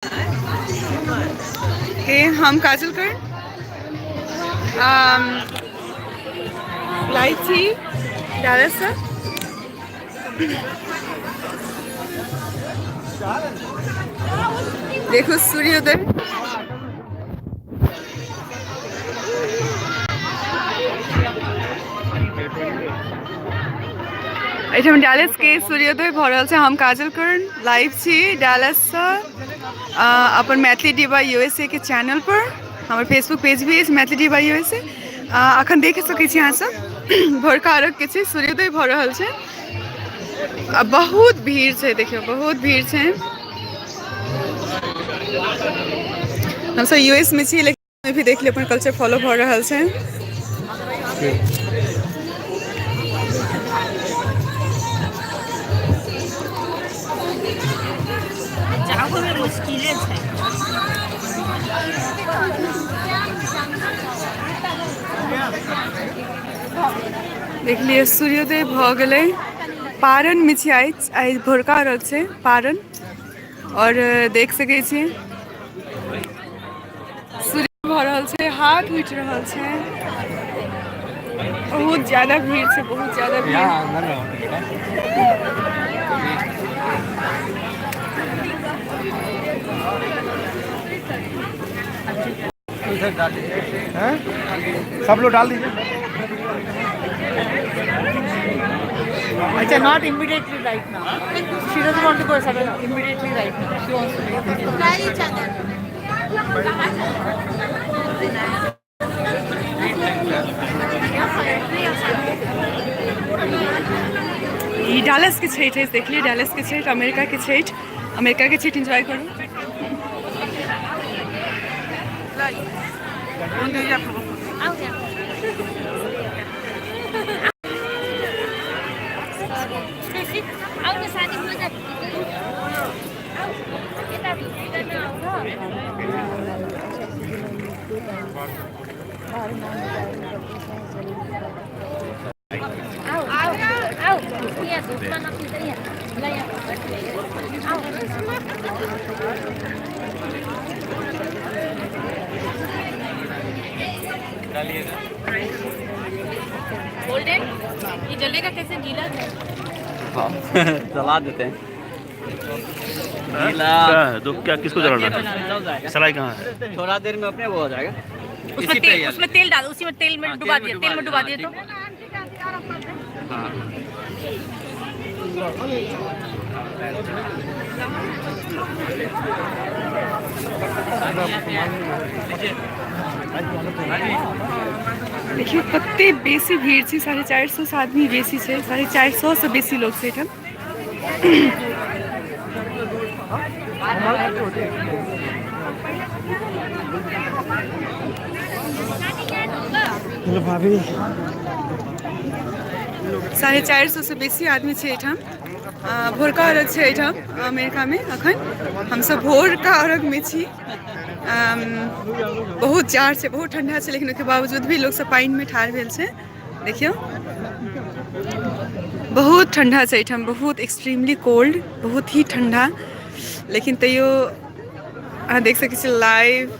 हे, हम काजल कर्ण लाइव छी डालससँ। देखू सूर्योदय। एहिठाम डालस के सूर्योदय भऽ रहल छै। हम काजल कर्ण लाइव छी डालससँ अपन मैथिली डिबा यू एस ए के चैनल पर। हमर फेसबुक पेज भी अछि मैथिली डिबा यू एस ए। अखन देख सकै छी अहाँ सब भोरका अर्घ के छै, सूर्योदय भऽ रहल छै आ बहुत भीड़ छै। देखियौ बहुत भीड़ छै। हमसब यू एस मे छी लेकिन भी देख लियौ अपन कल्चर फॉलो भऽ रहल छै। जाहोमे मुश्किले छै। देख लियौ सूर्योदय भऽ गेलै। पारन मे छी आइ, आइ भोरका अर्घ छै पारन। और देख सकै छी सूर्य भऽ रहल छै, हाथ उठि रहल छै। बहुत ज्यादा भीड़ छै, बहुत ज्यादा भीड़। इधर डाल दीजिए, हैं? सब लोग डाल दीजिए। अच्छा, not immediately right now. She doesn't want to go somewhere immediately right now. She wants to wait. E Dallas के छठि अछि, देखलियै डालस के छठि, अमेरिका के छठि, अमेरिका के छठि एंजॉय करू। ये जलेगा कैसे? गीला है। जला देते हैं। गीला क्या है तो क्या किसको जलाना है? सलाई कहाँ है? थोड़ा देर में अपने वो हो जाएगा। उसमें इसी पे तेल ही है। उसमें तेल डाल, उसी में तेल में हाँ, डुबा तेल में दिया, तेल में डुबा डुबा दिया दिया, तो हाँ। देखियौ कते बेसी भीड़ छै, 450 से आदमी बेसी छै, 450 से बेसी लोग छै एहिठाम। हेलो भाभी। 450 से बेसी आदमी छै एहिठाम। भोरका अर्घ छै एहिठाम अमेरिकामे। अखन हमसब भोरका अर्घमे छी। बहुत जाड़ छै, बहुत ठंडा छै, लेकिन ओहिके बावजूद भी लोग सब पानिमे ठाढ़ भेल छै। देखियौ बहुत ठंडा छै एहिठाम, बहुत एक्सट्रीमली कोल्ड, बहुत ही ठंडा, लेकिन तैयो अहाँ देख सकै छी लाइव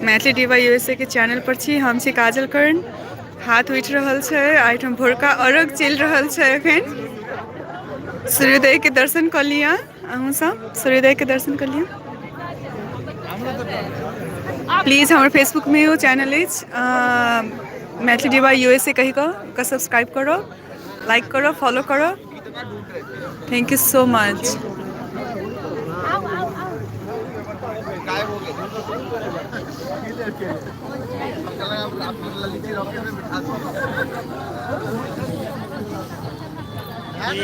मैथिली डिवा यूएसए के चैनल पर छी। हम छी काजल कर्ण। हाथ उठि रहल छै, एहिठाम भोरका अर्घ चलि रहल छै। एखन सूर्योदय के दर्शन कऽ लिअ, अहूँ सब सूर्योदय के दर्शन कऽ लिअ प्लीज। हमर फेसबुकमे ओ चैनल अछि मैथिली डिवा यूएसए कहि कऽ, ओकरा सब्सक्राइब करब, लाइक करब, फॉलो करब। Thank you so much.